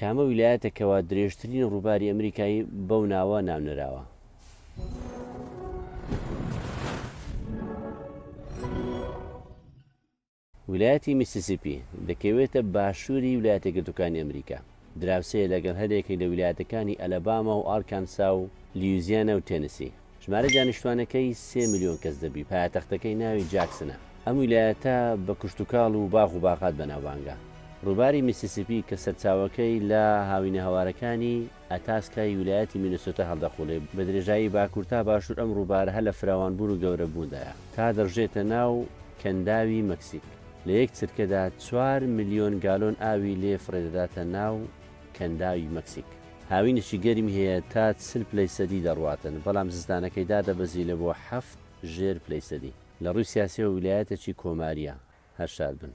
کامە ویلایەتە کەوا درێژترین ڕووباری ئەمریکای بەو ناوە ناونراوە؟ ویلایەتی میسیسیپی دەکەوێتە باشووری ویلایەتە یەکگرتووەکانی ئەمریکا. دراوسێیە لەگەڵ هەریەکێک لە ویلایەتەکانی ئەلەباما و ئارکانسا و لیوزیانا و تێنسی. ژمارەی دانیشتوانەکەی سێ ملیۆن کەس دەبی، پایەتەختەکەی ناوی جاکسنە. ئەم ویلایەتە بە کشتوکاڵ و باغ و باغات بەناوبانگە. ڕووباری میسیسیپی کە سەرچاوەکەی لە هاوینەهەوارەکانی ئەتاسکای ویلایەتی مینیسۆتا هەڵدەقوڵێ، بە درێژایی باکوور تا باشوور ئەم ڕووبارە هەر لە فراوانبوون و گەورەبووندایە تا دەڕژێتە ناو کەنداوی مەکسیک. لە یەک چرکەدا 4 ملیۆن گالۆن ئاوی لێ فڕێدەداتە ناو کەنداوی مەکسیک. هاوینێکی گەرمی هەیە تا 40 پلەی سەدی دەڕواتن، بەڵام زستانەکەی دادەبەزی لە بۆ حەفت ژێر پلەی سەدی. لە ڕووی سیاسیەوە ویلایەتێکی کۆماریە. هەر شاد بن.